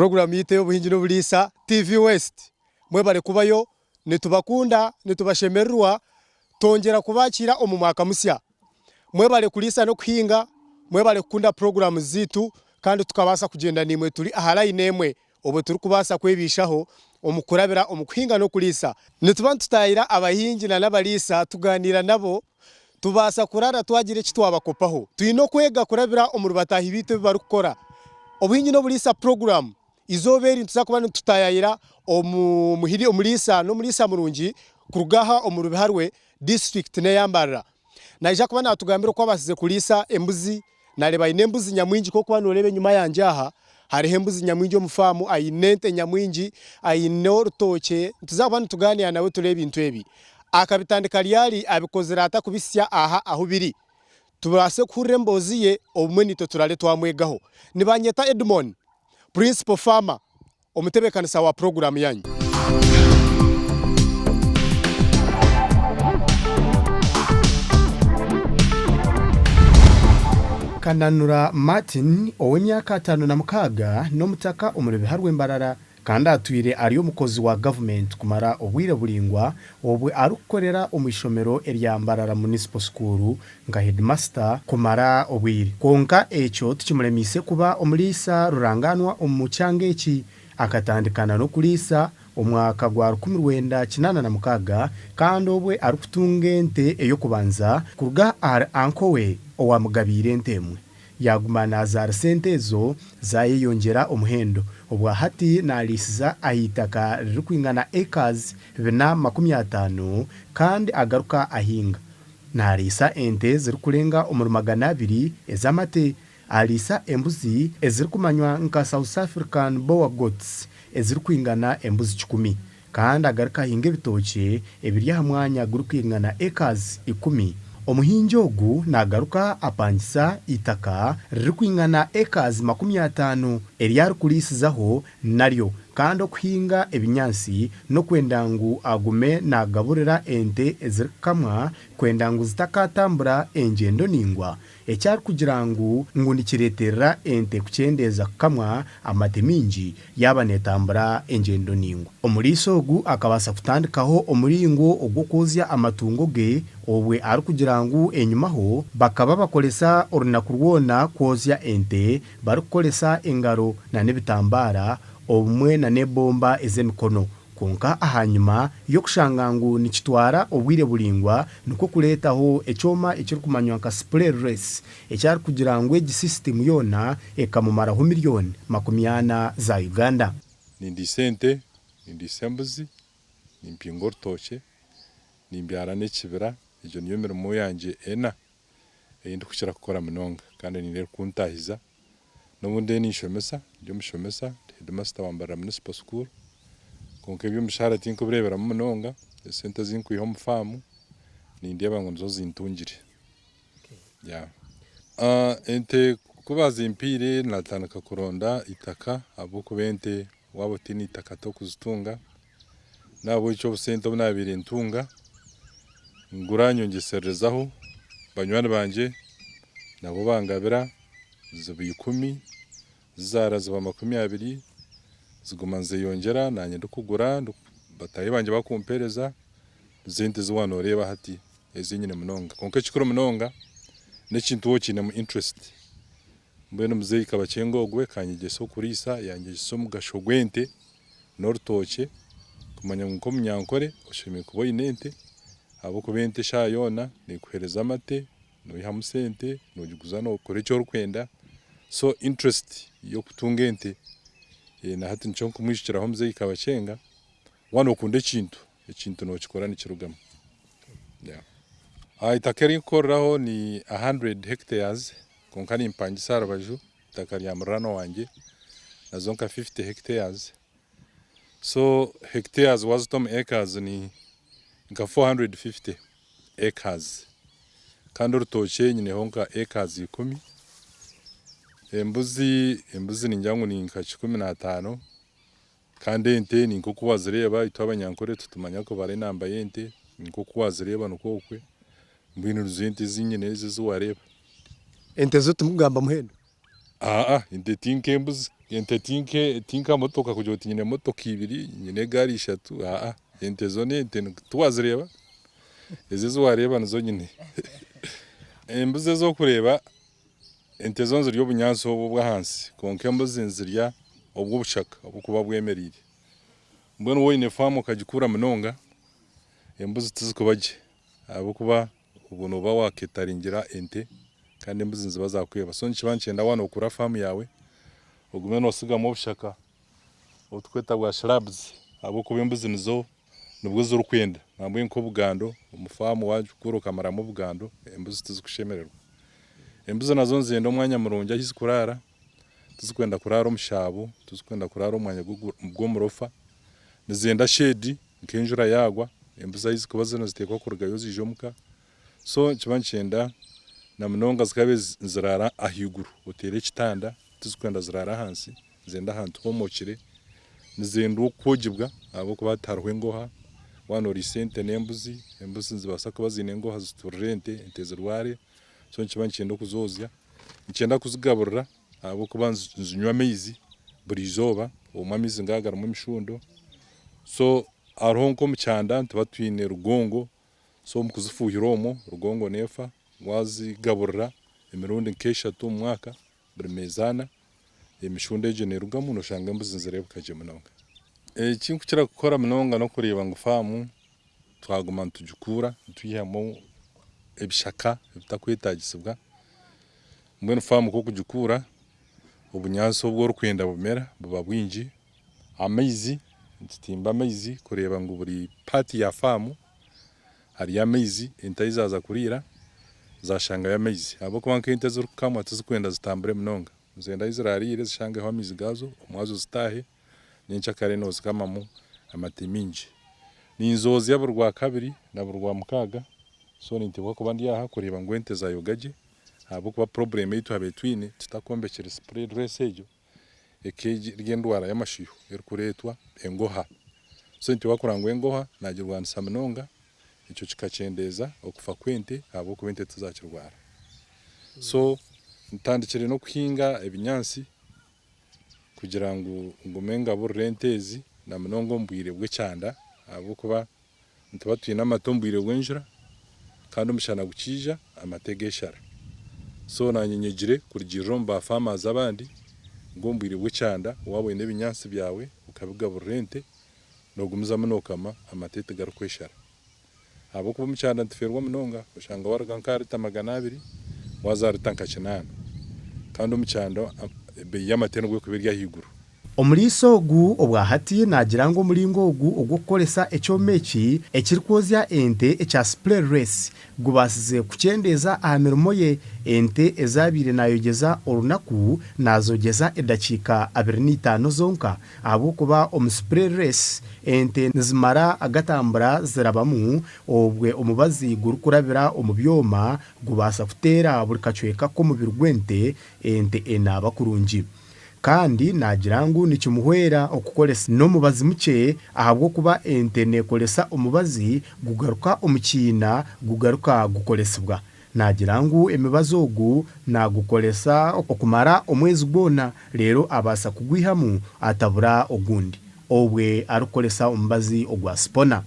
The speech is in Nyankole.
Puroguraamu yaitu ey'obuhingi n'oburiisa TV West. Mwebare kubayo, nitubakunda, nitubashemererwa, twongyera kubakiira omu mwaka musya. Mwebare kuriisa n'okuhinga, mwebare kukunda puroguraamu zaitu kandi tukabaasa kugyenda naimwe turi aha layini emwe obwo turikubaasa kwebiishaho omu kurabira omu kuhinga n'okuriisa. Nituba nitutaayira abahingi n'abariisa tugaaniira nabo tubaasa kurara twagira eki twabakopaho. Twine okwega kurabira omuri bataahi baitu ebi barikukora. Obuhingi n'oburiisa puroguraamu Eizooba eri nituza kuba nitutaayayira omuriisa n'omuriisa murungi kuruga aha omu Rubiharwe disiturikiti n'eya Mbarara. Naija kuba naatugambira oku abaasize kuriisa embuzi. Naareeba aine embuzi nyamwingi nk'oku waaba nooreeba enyima yangye aha hariho embuzi nyamwingi omu faamu, aine ente nyamwingi, aine orutookye. Nituza kuba nitugaaniira nawe tureebe ebintu ebi. Akabitandika ryari, abikozire ata kubihitsya aha ahu biri? Tubaase kuhurira emboozi ye obumwe naitwe turaare twamwegaho. Nibanyeta Edmond. Principal Farmer, omutebeekanisa wa puroguraamu yaanyu. Kananura Martin, ow'emyaka 56 n'omutaka omuri Biharwe Mbarara Kandi atwire ari omukozi wa gavumenti kumara obwire buraingwa obwe arikukorera omu ishomero erya Mbarara Municipal School nka headmaster kumara obwire. Kwonka ekyo tikimuremeise kuba omuriisa rurangaanwa omu kyanga eki. Akatandikana n'okuriisa omwaka gwa 1986 kandi obwe arikutunga ente ey'okubanza kuruga ahari anko we owamugabiire ente emwe. Yaaguma naazaarisa ente ezo, zaayeyongyera omuhendo. Obwa hati naariisiza aha itaka ririkwingana acres 450 kandi agaruka ahinga. Naariisa ente zirikurenga omuri 200 ez'amate. Ariisa embuzi ezirikumanywa nka South African Boer Goats ezirikwingana embuzi kikumi. Kandi agaruka ahinga ebitookye ebiri aha mwanya gurikwingana acres ikumi. Omuhingi ogu nagaruka apangisa eitaka ririkwingana acres 50 eri arikuriisizaho naryo kandi okuhinga ebinyaatsi n'okwenda ngu agume nagaburira ente ezirikukamwa kwenda ngu zitakatambura engyendo naingwa Eki arikugira ngu ngu nikireeterera ente kukyendeeza kukamwa amate maingi yaaba neetambura engyendo naingwa. Omuriisa ogu akabaasa kutandikaho omuringo ogw'okwozya amatungo ge obwe arikugira ngu enyimaho bakaba bakoresa orunaku rwona kwozya ente barikukoresa engaro na n'ebitambaara obumwe na n'ebomba ez'emikono. Kwonka ahanyima y'okushanga ngu nikitwara obwire buraingwa nikwo kureetaho ekyoma ekirikumanywa nka spray race eki arikugira ngu egi sisitimu yoona ekamumaraho miriyoni 40 za Uganda. Nindiisa ente, nindiisa embuzi, nimpinga orutookye, nimbyara n'ekibira, egyo niyo mirimo yangye ena ei ndikukira kukora munonga kandi nindeeba erikuntahiza. N'obu ndiyo ninshomesa, ndi omushomesa, ndi heedimasita wa Mbarara Municipal School, kwonka eby'omushahara tinkubireeberamu munonga, esente ezi nkwiha omu faamu nindeeba ngu nizo zintungire. Ente ku baazimpaire naatandika kuronda eitaka ahabw'okuba ente waaba otaine eitaka tokuzitunga, n'ahabw'ekyo obusente obu naabaire ntunga ngura nyongyesererezaho, banywani bangye nabo bangabira ziba ikumi, zizaara ziba 20, ziguma nizeyongyera naanye ndikugura bataahi bangye bakumpeereza, nizo ente ezi waaba nooreeba hati ezi nyine munonga. Kwonka ekikuru munonga n'ekintu waaba okiinemu interest. Mbwenu muzeeyi Kabakyenga ogwe akanyegyesa okuriisa, yanyegyesa omugasho gw'ente n'orutookye kumanya ngu nk'omunyankore oshemereire kuba oine ente ahabw'okuba ente eshaaha yoona neekuheereza amate, noihamu sente, nogiguza nokora eki orikwenda so interest y'okutunga ente na hati nikyo nkumwijukiraho muzeeyi Kabakyenga, waaba nokunda ekintu, ekintu nokikora nikirugamu. Eitaka eri nkukoreraho ni a hundred hectares kwonka nimpangisa aha rubaju eitaka rya muriraanwa wangye nazo nka fifty hectares so hectares waazita omu acres ni nka 450 acres kandi orutookye nyineho nka acres ikumi, embuzi embuzi ningira ngu ni nka 15 kandi ente ni nk'oku waazireeba itwe abanyankore titumanya kubara enamba y'ente ni nk'oku waazireeba nikwo okwe mbwenu nizo ente ezi nyine ezi ezi waareeba. Ente zo timukugamba muhendo? Aa ente ti nk'embuzi. Ente tinke tinka motoka kugira oti nyine motoka ibiri, nyine egaari ishatu aa ente zo n'ente tiwazireeba? Ezo ezi waareeba nizo nyine. Embuzi ezi orikureeba ente zo nizirya obunyaatsi obu obw'ahansi kwonka embuzi nizirya obw'obushaka oburikuba bwemereire. Mbwenu waaba oine faamu okagikura munonga, embuzi tizikuba gye ahabw'okuba obwo nooba waaketaringira ente kandi embuzi niziba zaakweba. So nikiba nikyenda waaba nookura faamu yaawe ogume noosigamu obushaka obu turikweta bwa shrubs ahabw'okuba embuzi nizo nibwo zirikwenda. Nambwenu nk'obugando omu faamu waagikura okamaramu obugando embuzi tizikushemererwa. Embuzi nazo nizenda omwanya murungi ahu zikuraara, tizikwenda kuraara omu shaabo, tizikwenda kuraara omu mwanya gw'omurofa, nizenda shade nk'enjura yaagwa embuzi ahu zikuba ziri niziteekwa kurugayo ziija omuka. So nikiba nikyenda na munonga zikabe niziraara ahaiguru oteere ekitanda tizikwenda ziraare ahansi nizenda ahantu homokire nizenda okwogibwa ahabw'okuba tihariho engoha waaba noriisa ente n'embuzi, embuzi nizibaasa kuba ziine engoha ziturire ente, ente zirware so nikiba nikyenda okuzoozya. Nikyenda kuzigaburira ahabw'okuba nizinywa amaizi buri izooba obumwe amaizi nigaba garimu emishundo so hariho nk'omu kyanda nituba twine rugongo So omu kuzifuuhira omwo, rugongo neefa, waazigaburira emirundi nk'eshatu omu mwaka, buri meezi ana, emishundo egyo neerugamu nooshanga embuzi nizireebeka gye munonga. Eki nkukira kukora munonga n'okureeba ngu faamu twaguma nitugikuura, nitwihamu ebishaka ebitakwetaagisibwa. Mbwenu faamu ku orikugikuura, obunyaatsi obu orikwenda bumera buba bwingi. Amaizi, nitutimba amaizi kureeba ngu buri paati ya faamu hariyo amaizi, ente ahi zaaza kuriira zaashangayo amaizi ahabw'okuba nk'ente ezirikukamwa tizikwenda zitambure munonga, nizenda ahi ziraariire zishangeho amaizi gaazo omwazo zitaahe nyenkyakare noozikamamu amate maingi. Ninzoozya buri Rwakabiri na buri Rwamukaaga so ninteekwa kuba ndi aha kureeba ngu ente zaayoga gye ahabw'okuba purobulemu ei twabaire twine tutakombekire spray dress egyo eri endwara y'amashiho erikureetwa engoha. So ente waakora ngu engoha naagirwanisa munonga, ekyo kikakyendeeza okufa kw'ente ahabw'okuba ente tizaakirwara. So ntandikire n'okuhinga ebinyaatsi kugira ngu ngume ngaburire ente ezi na munonga omu bwire bw'ekyanda ahabw'okuba Nituba twine amate omu bwire bw'enjura kandi omushana gukiija amate geshara. So nanye nyegire kurugiirira omu ba farmers abandi ngu omu bwire bw'ekyanda waaba oine ebinyaatsi byawe okabigaburira ente nogumizamu nokama amate tigarikweshara. Ahabw'okuba omu kyanda nitufeerwa munonga oshanga waruga nka aha rita 200 waaza aha rita nka 800 kandi omu kyanda ebeeyi y'amate nibwo erikuba eri ahaiguru. Omuriisa ogu obwa hati naagira ngu omuringo ogu ogw'okukoresa ekyoma eki ekirikwozya ente ekya spray race gubaasize kukyendeeza aha mirimo ye, ente ezi abaire naayogyeza orunaku naazogyeza edakiika 25 zonka ahabw'okuba omu spray race ente nizimara agatambura zirabamu obwe omubazi gurikurabira omu byoma gubaasa kuteera buri kacweka k'omubiri gw'ente, ente enaaba kurungi. Kandi naagira ngu nikimuhwera okukoresa n'omubazi mukye ahabw'okuba ente neekoresa omubazi gugaruka omu kiina gugaruka gukoresibwa. Naagira ngu emibazi ogu naagukoresa okumara omwezi gwona reero abaasa kugwihamu atabura ogundi obwe arikukoresa omubazi ogwa Sipona.